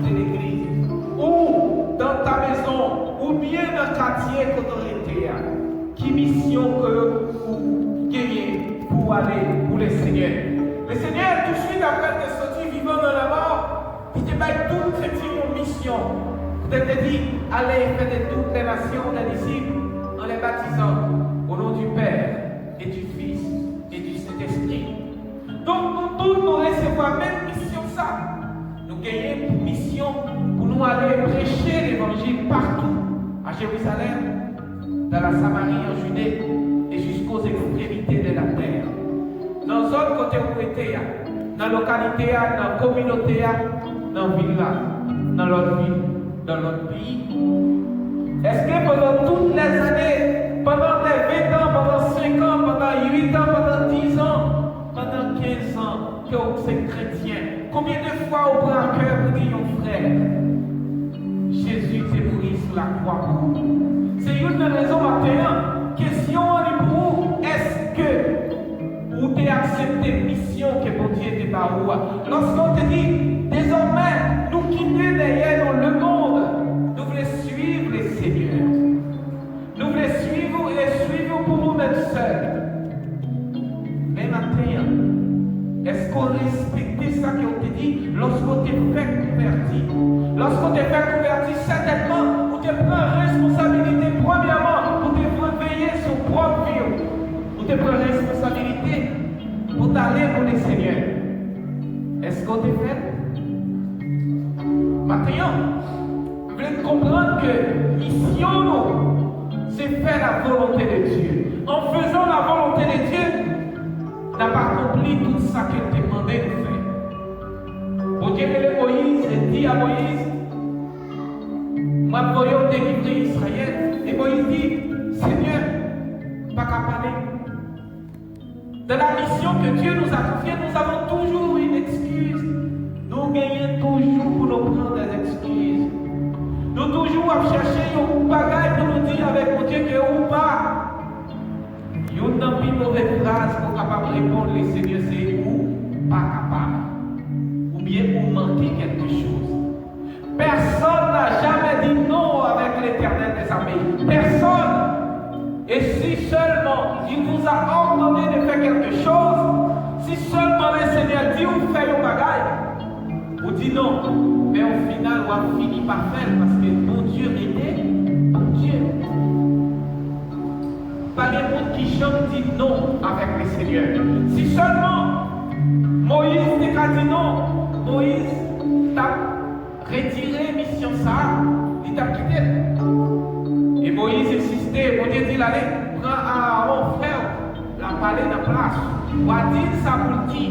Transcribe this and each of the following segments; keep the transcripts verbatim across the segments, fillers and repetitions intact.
de legliz, ou dans ta maison, oubyen nan katye kote w rete a, ki misyon ke ou genyen pou w ale pou Lesenyè? Lesenyè, touswit apre l te soti vivan nan lanmò, li te bay tout kretyen yon misyon. Li te di, allez et faites de toutes les nations des disciples en les baptisant au nom du Père et du Fils et du Saint-Esprit. Donk, nou tout, nou resevwa menm misyon sa. Nou genyen pou misyon pou nou ale preche levanjil patou, à Jérusalem, dans la Samarie, en Judée et jusqu'aux extrémités de la terre. Nan zòn kote ou rete a, nan lokalite a, nan kominote a, nan vil la, nan lòt vil, nan lòt peyi. Èske pandan tout lèzane, pandan lè ven an, pandan senk an, pandan uit an, pandan diz an, pandan kenz an ke w se kretyen, konbyen de fwa ou pran a kè pou di yon frè, Jezi te mouri sou lakwa pou ou? Se youn nan rezon maten an, kesyon an li pou ou, èske ou te aksepte misyon ke Bondye te ba ou a? Lòske w te di, dezòmè, nou kite dèyè nou lemonn, nou vle swiv Lesenyè. Nou vle swiv ou e swiv ou pou ou menm sèl. Men maten an, èske w respekte sa ke w te di lòske w te fèk konvèti? Lòske w te fèk konvèti, sètènman, ou te pran responsabilite premyèman pou te veye sou pwòp vi w. Ou te pran responsabilite pou t ale pou Lesenyè. Èske w te fè l? Maten an, m vle n konprann ke misyon nou, se fè la volonte de Dye. An fezan la volonte de Dye, n ap akonpli tout sa ke l te mande nou fè. Bondye rele Moyiz e di a Moyiz, m ap voye w delivre Izrayèl. E Moyiz di, Senyè, m pa ka pale. Dans la mission que Dieu nous a confiée, nous avons toujours une excuse. Nou genyen toujou pou nou pran des excuses. Nou toujou ap chèche yon bagay pou nou di avèk Bondye ke ou pa. Youn nan pi move fraz pou w kapab reponn Lesenyè se ou pa kapab. Oubyen ou manke kèlke choz. Personne n'a jamais dit non avec l'Éternel des armées. Personne. Et si seulement il vous a ordonné de faire quelque chose, si seulement le Seigneur di ou fè yon bagay, ou di non, men o final w ap fini pa fè l paske Bondye rete Bondye. Pa gen moun ki janm di non avèk Lesenyè. Si sèlman Moyiz te ka di non, Moyiz t ap retire misyon sa a, li t ap kite l. E Moyiz ensiste, Bondye di l, ale, pran Arawon, frè w, l ap pale nan plas ou. W a di l sa pou l di,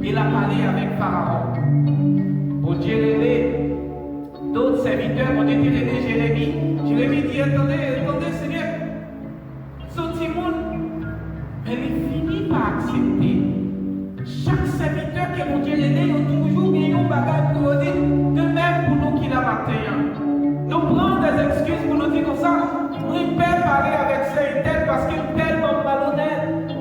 e l ap pale avèk Farawon. Bondye rele dòt sèvitè, Bondye te rele Jeremi. Jeremi di, tande, tande, Senyè, se yon timoun, men li fini pa aksepte. Chak sèvitè ke Bondye rele, yo toujou gen yon bagay pou yo di. De menm pou nou ki la maten an. Nou pran des excuses pou nou di konsa, mwen pè pale avèk sè entèl paske l tèlman malonèt.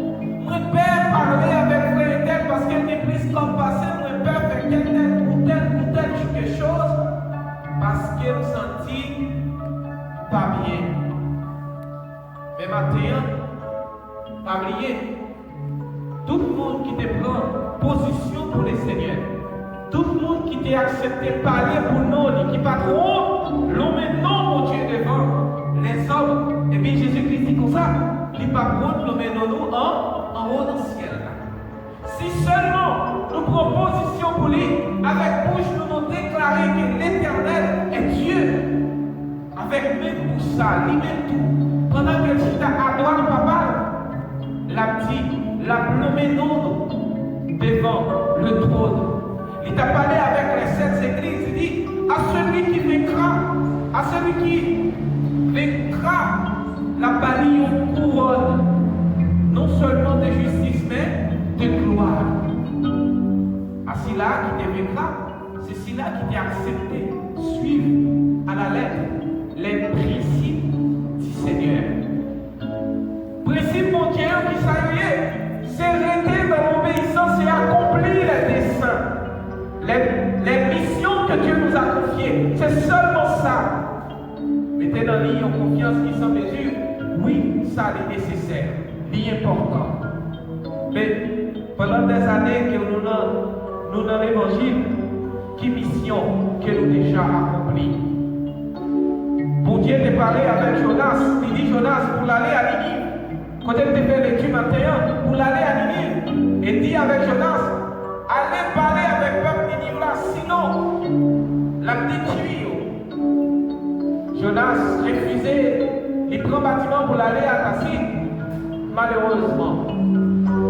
Mwen pè pale avèk frè entèl paske l gen plis kòb pase m. Mwen pè fè kèk tèl pou tèl, pou tèl kèk choz paske m santi pa byen. Men maten an, pa bliye, tout moun ki te pran pozisyon pou Lesenyè, tout moun ki te aksepte pale pou non li, ki pa t wont lonmen non Bondye devan lèzòm, epi Jezi Kris di konsa, li p ap wont lonmen non nou an, anwo nan syèl la. Si sèlman nou pran pozisyon pou li, avèk bouch nou, nou deklare ke Letènèl est Dieu, avèk menm bouch sa, li menm tou, pandan ke l chita adwat Papa l, l ap di, l ap nonmen non nou devan le twòn. Li t ap pale avèk lè sèt zegliz, li di, à celui qui vaincra, à celui qui vaincra, l ap ba li yon kouwòn, non sèlman de jistis, men de glwa. À celui-là qui te vaincra, c'est celui-là qui te accepte suivre à la lettre les principes du Seigneur. Prensip Bondye yo, ki sa yo ye? Se rete nan obeyisans e akonpli les desseins, les, les missions que Dieu nous a confiée. C'est seulement ça. Mete nan li yon konfyans ki san mezi. Wi, sa li nesesè, li enpòtan. Men, pandan dèzane ke nou nan, nou nan levanjil, ki misyon ke nou deja akonpli? Bondye te pale avèk Jonas, li di Jonas pou l ale a Niniv. Kote m te fè lekti maten an, pou l ale a Niniv e di avèk Jonas, ale pale avèk pèp Niniv la, sinon, l ap detwi yo. Jonas refize, li pran batiman pou l ale a Tasis. Malerezman,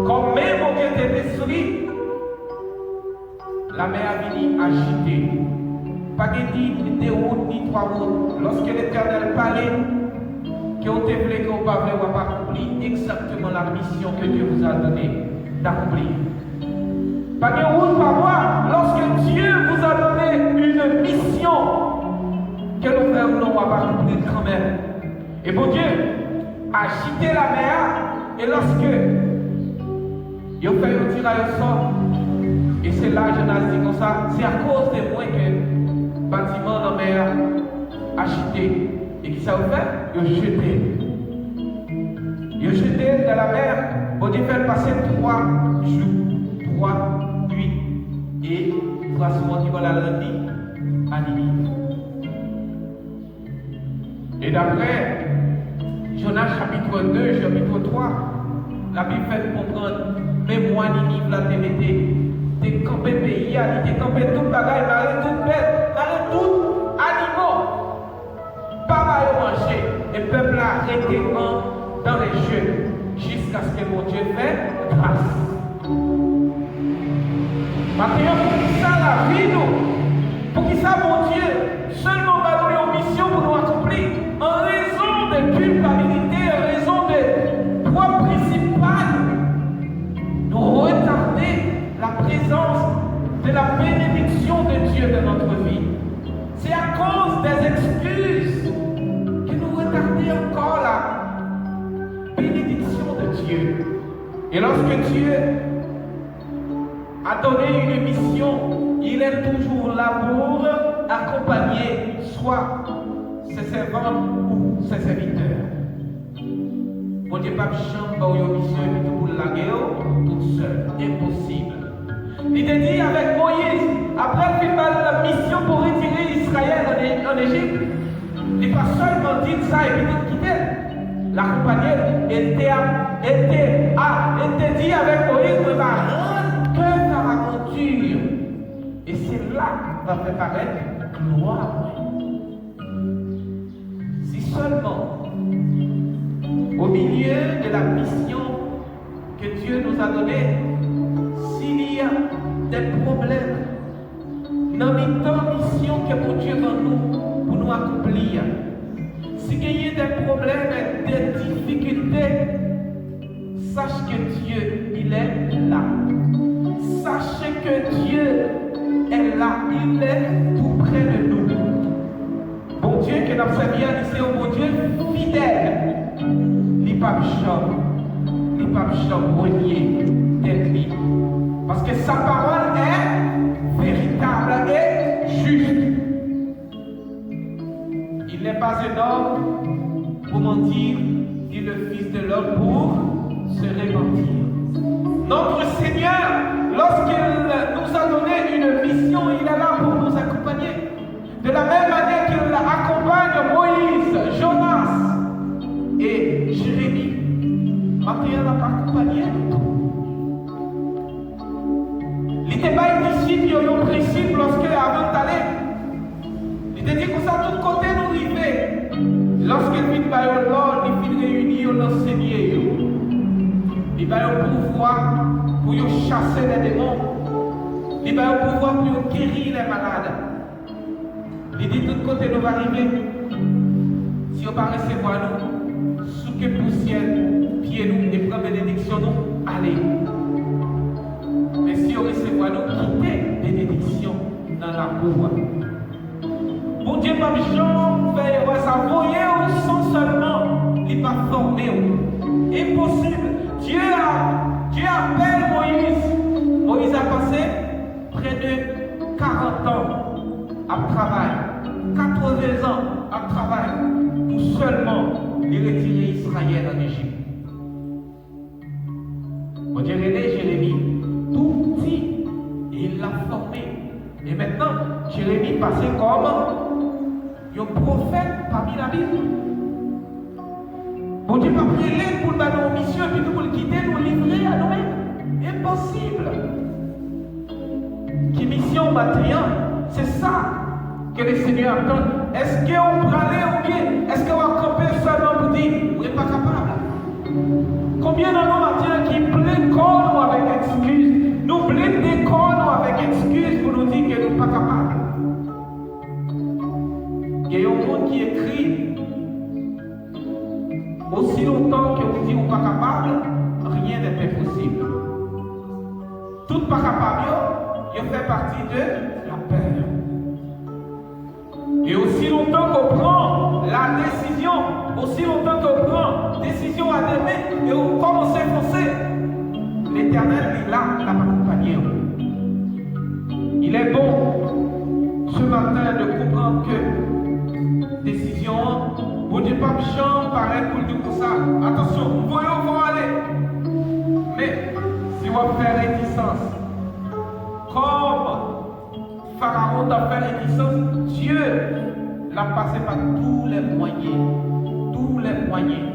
kòm men Bondye te destwi, lamè a vini ajite. Pa gen ni de wout ni twa wout. Lòske Letènèl pale, ke w te vle, ke w pa vle, w ap akonpli egzakteman la mission que Dieu vous a donnée d'accomplir. Pa gen wout pa bwa. Lorsque Dieu vous a donné une mission, ke nou vle ou non, w ap akonpli l kanmenm. E Bondye ajite lamè a, e lòske yo fè yon tiray osò, e se la Jonas di konsa, se akoz de mwen ke batiman lanmè a ajite. E kisa yo fè? Yo jete l. Yo jete l nan lamè a. Bondye fè l pase twa jou, twa nuit. E pwason an ki pral al rann li a Niniv. E daprè Jonas chapit de, chapit twa, Labib fè n konprann menm wa Niniv la te mete, te kanpe peyi a, li te kanpe tout bagay, mare tout bèt, mare tout animo, pa ba yo manje, e pèp la rete an, dans les jeux, jiskaske Bondye fè gras. Maten an, poukisa lavi nou? Poukisa Bondye sèlman ba nou yon misyon pou nou akonpli? An rezon de kilpabilite, an rezon de pwòp prensip pa nou, nou retade la présence de la bénédiction de Dieu dans notre vie. C'est à cause des excuses que nous retardons encore la bénédiction de Dieu. Et lorsque Dieu a donné une mission, il est toujours là pour accompagner soit ses servantes ou ses serviteurs. Bondye p ap janm ba w yon misyon epi tou pou l lage w tout sèl. Enposib. Li te di avèk Moyiz, apre l fin ba l misyon pou retire Izrayèl ann E-, ann Ejip, li pa sèlman di l sa epi tou l kite l. L akonpanye l, e l te ap, e l te a, e l te di avèk Moyiz, mwen va rann kè Farawon di, e se la m ap fè parèt glwa mwen. Si seulement, au milieu de la mission que Dieu nous a donnée, s'il y a des problèmes, nan mitan misyon ke Bondye ban nou pou nou akonpli a, si genyen des problèmes, des difficultés, sache que Dieu, il est là. Sachez que Dieu est là, il est tout près de nous. Bondye ke n ap sèvi a, li se yon Bondye fidèl. Li p ap janm, li p ap janm renye tèt li. Paske sa pawòl est véritable et juste. Il n'est pas un homme pour mentir, ni le fils de l'homme pour se repentir. Notre Seigneur, lorsqu'il nous a donné une mission, il est là pour nous accompagner. De la même manière qu'il accompagne Moïse, Jonas et Jérémie, maten an l ap akonpanye nou tou. Li te bay disip yo yon prensip lòske avan l t ale. Li te di konsa, tout kote nou rive, lòske l fin ba yo lòd, li fin reyini yo nan semye yo. Li ba yo pouvwa pou yo chase lè demon. Li ba yo pouvwa pou yo geri lè malad. Li di tout kote nou va rive, si yo pa resevwa nou, souke pousyè pye nou e pran benediksyon nou, ale. Men si yo resevwa nou, kite benediksyon nan lakou a. Bondye p ap janm fè erè sa, voye w san sèlman li pa fòme w. Enposib. Dieu a, Dieu appelle Moïse. Moïse a passé près de quarante ans ap travay, katreven zan ap travay pou sèlman li retire Izrayèl ann Ejip. Bondye rele Jeremi tou piti e l ap fòme. E mentnan, Jeremi pase kòm yon pwofèt pami Labib. Bondye p ap rele l pou l ba nou yon misyon epi tou pou l kite nou livre a nou menm. Enposib! Ki misyon w maten an? Se sa ke le Senyè ap tann. Èske w prale oubyen èske w ap kanpe sèlman pou di, "Mwen pa kapab"? Konbyen nan nou maten an ki plen kò nou avèk ekskiz? Nou blende kò nou avèk ekskiz pou nou di ke nou pa kapab. Gen yon moun ki ekri, "Aussi longtemps que vous dites ou pas capable, rien n'est impossible." Tout pa kapab yo, yo fè pati de la pè. E osi lontan ke w pran la desizyon, osi lontan ke w pran desizyon a demen e w kòmanse fonse, Letènèl li la, l ap akonpanye w. Il est bon ce matin de comprendre que desizyon an, Bondye p ap janm parèt pou l di w konsa, "Atansyon, m voye w, fò w ale." Men, si w ap fè retizans, kòm Farawon t ap fè retizans, Dye, l ap pase pa tous les moyens, tous les moyens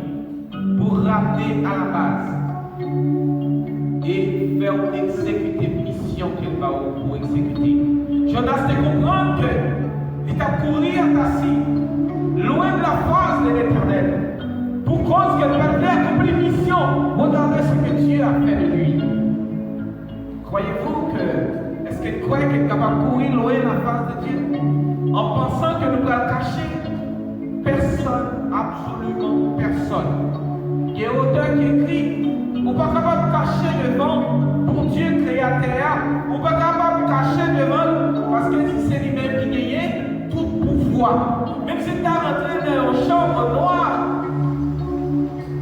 pou ramne a la baz e fè w egzekite misyon ke l ba w pou w egzekite. Jonas te konprann ke li t ap kouri a Tasi, loin de la face de l'Éternel, pou koz ke l pa t vle akonpli misyon. Regardez ce que Dieu a fait de lui. Croyez-vous que, èske n kwè ke n kapab kouri lwen la fas de Dye an pansan ke nou pral kache pèsonn, absoliman pèsonn? Gen otè ki ekri, ou pa kapab kache devan Bondye Kreyatè a, ou pa kapab kache devan l, paske li se li menm ki genyen tout pouvwa. Menm si n ta rantre nan yon chanm nwa,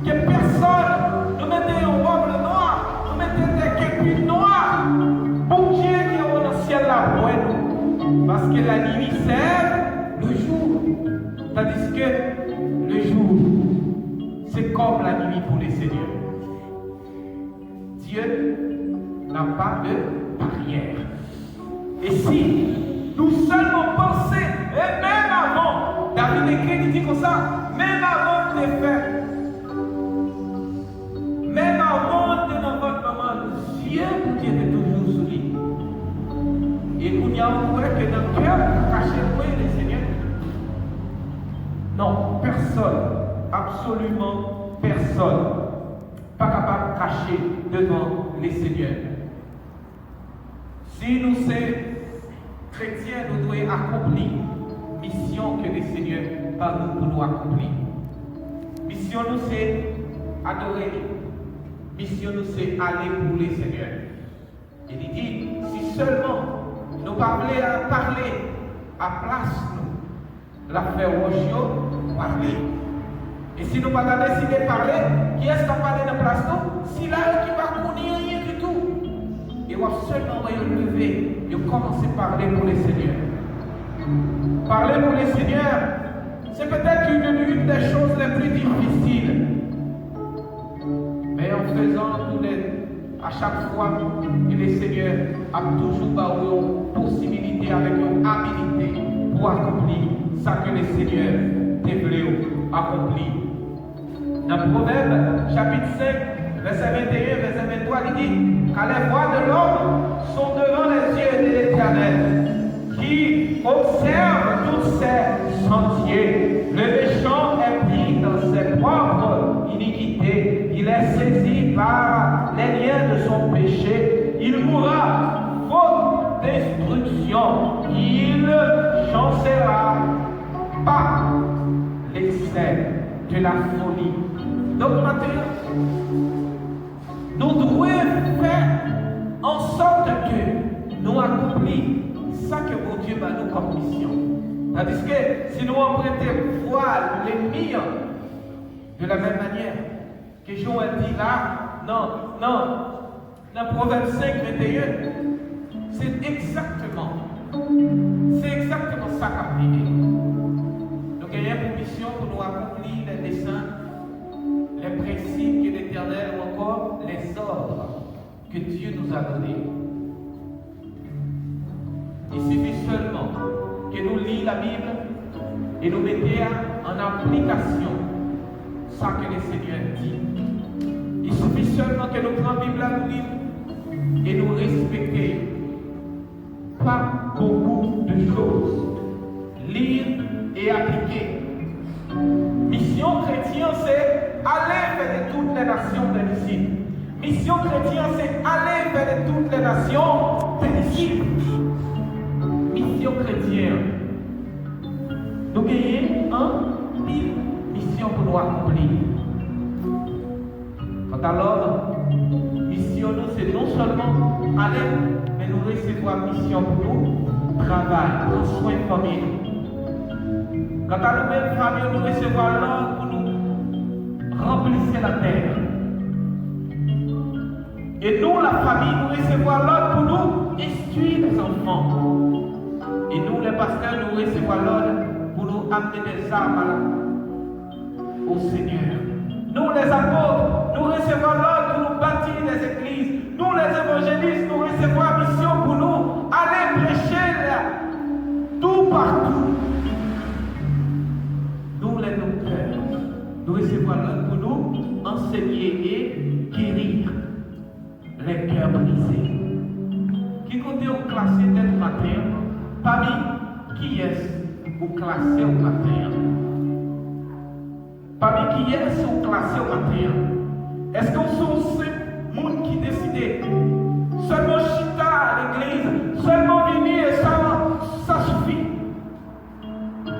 ke pèsonn, nou mete yon wòb nwa, nou mete de kepi nwa, Bondye ki anwo nan syèl la ap wè nou. Paske la nuit sert le jour, tandis que le jour, c'est comme la nuit pour le Seigneur. Dieu n'a pas de barrière. E si nou sèlman panse, e menm avan, David ekri, li di konsa, menm avan m te fèt, menm avan m te nan vant manman m, zye Bondye te toujou sou li. E kounye a, ou kwè ke nan kè ou ka kache lwen Lesenyè? Non, pèsonn, absoliman pèsonn pa kapab kache devan Lesenyè. Si nou se kretyen, nou dwe akonpli misyon ke Lesenyè ban nou pou nou akonpli. Misyon nou se adore li. Misyon nou se ale pou Lesenyè. E li di, si sèlman nou pa vle pale a plas nou, l ap fè wòch yo pale. E si nou pa ta deside pale, kiyès k ap pale nan plas nou? Sila yo ki pa konnen anyen ditou. E w ap sèlman wè yo leve, yo kòmanse pale pou Lesenyè. Parler pour le Seigneur, c'est peut-être une, une des choses les plus difficiles. Men an fezan tou de, a chak fwa, e Lesenyè ap toujou ba w yon posibilite avèk yon abilite pou akonpli sa ke Lesenyè te vle w akonpli. Nan Pwovèb, chapit senk, vèsè venteyen, vèsè venntwa, li di, Car les voies de l'homme sont devant les yeux de l'Éternel, qui observe tous ses sentiers. Le méchant est pris dans ses propres iniquités. Il est saisi par les liens de son péché. Il mourra faute d'instruction. Il chancera par l'excès de la folie. Donk, maten an, nou dwe fè an sòt ke nou akonpli sa ke Bondye ba nou kòm misyon. Tandiske si nou anprente vwa lènmi an, de la menm manyè, ke Joël di la, nan, nan, nan Pwovèb senk venteyen, se egzakteman Se egzakteman sa k ap rive. Nou genyen pou misyon pou nou akonpli les desseins, les principes que l'Éternel ou encore les ordres que Dieu nous a donnés. Il suffit seulement que nous lisons la Bible et nous mettions en application ce que le Seigneur dit. Il suffit seulement que nous prenions la Bible à nous et nous respections. Pas beaucoup de choses. Lire et appliquer. Misyon kretyen se aller faire de toutes les nations des disciples. Misyon kretyen se aller faire de toutes les nations des disciples. Misyon kretyen. Nou genyen anpil misyon pou nou akonpli. Kanta lòm, misyon nou se non sèlman ale, men nou resevwa misyon pou nou travay, pran swen fanmi nou. Kanta nou menm, fanmi nou, nou resevwa lòd pou nou ranpli syèl ak tè. E nou, la fami, nou resevwa lòd pou nou enstwi lèzanfan. E nou, lè pastè, nou resevwa lòd pou nou amenn dèzam a la au Seigneur. Nous, les apôtres, nous recevons l'ordre pour nous bâtir des églises. Nous, les évangélistes, nous recevons la mission pour nous aller prêcher là, tout partout. Nous, les docteurs, nous recevons l'ordre pour nous enseigner et guérir les cœurs brisés. Ki kote ou klase tèt ou maten an? Pami kiyès ou klase ou maten an? Pami kiyès ou klase ou maten an? Èske ou se yon senp moun ki deside sèlman chita legliz, sèlman vini e sa, sa sifi?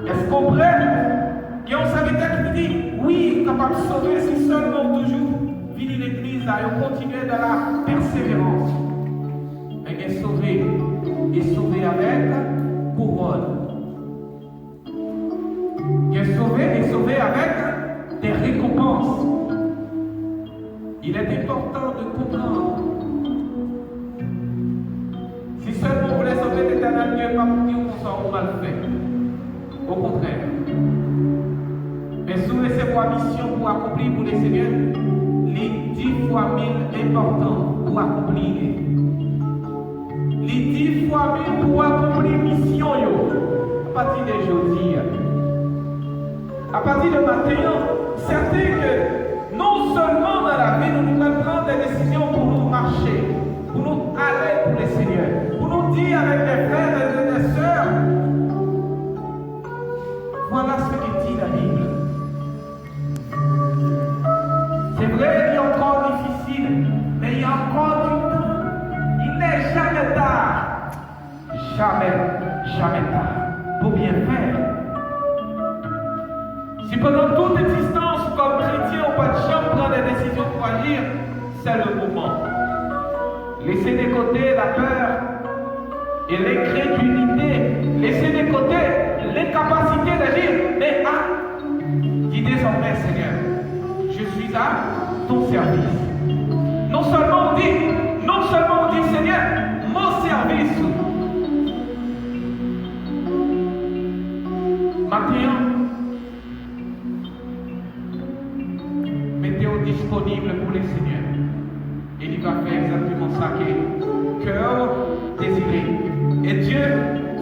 Èske w prè? Gen yon sèvitè ki di, wi, kapab sove si sèlman w toujou vini legliz la, yo kontinye dans la persévérance. Men gen sove, e sove avèk kouwòn. Gen sove, e sove avèk des récompenses. Il est important de comprendre. Si sèlman w vle sove, Letènèl Dye p ap di w konsa ou mal fè. Okontrè. Men si w resevwa misyon pou w akonpli pou Lesenyè, li dis fwa mil enpòtan pou w akonpli li. Li dis fwa mil pou w akonpli misyon yo. Apati de jodi a, apati de maten an, sèten ke non sèlman nan lavi nou, nou pral pran de desizyon pou nou mache, pou nou ale pou Lesenyè, pou nou di avèk de frè e de sè, voilà ce que dit la Bible. C'est vrai, il est encore difficile, mais il y a encore du temps. Il n'est jamais tard. Jamais, jamais tard pour bien faire. Si pandan tout egzistans ou kòm kretyen ou pa t janm pran de desizyon pou aji, c'est le moment. Laissez de côté la peur et l'incrédulité. Laissez de côté l'incapacité d'agir. Mais ah, Di désormais, Seigneur, je suis à ton service. Non sèlman ou di, non sèlman ou di, Seigneur, mon service. Maten an, mete w disponib pou Lesenyè. E li va fè egzakteman sa ke kè w dezire. E Dye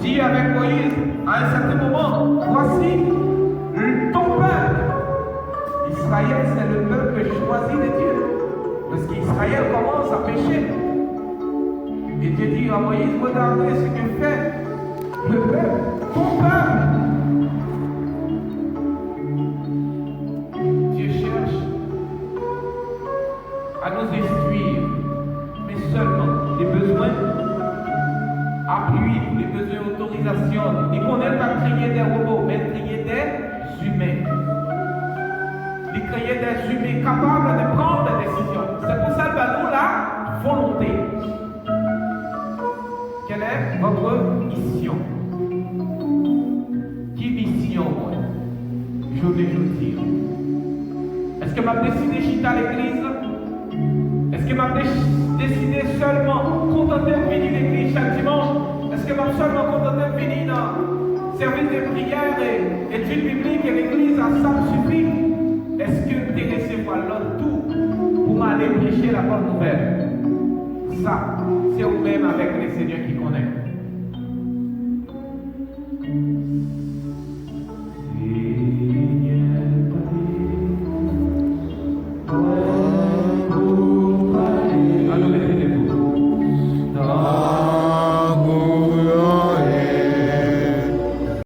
di avèk Moyiz, à un certain moment, voici ton peuple. Israël, c'est le peuple choisi de Dieu. Lorsqu'Israël commence à pécher, et Dieu dit à Moïse, regardez ce que fait le peuple, ton peuple. Dieu cherche à nous instruire, men sèlman li bezwen apui nou, li bezwen otorizasyon nou. Li konnen l pa kreye de wobo, men l kreye de imen. Li kreye de imen kapab de pran de desizyon. Se pou sa l ba nou la volonte. Quelle est votre mission? Ki misyon mwen jounen jodi a? Èske m ap deside chita legliz? Èske m ap de- deside sèlman kontante m vini legliz chak dimanch? Èske m ap sèlman kontante m vini nan sèvis de priyè e etid biblik e legliz a Sam Sifi, èske w te resevwa lòd tou pou m ale preche la bòn nouvèl? Sa, se ou menm avèk Lesenyè.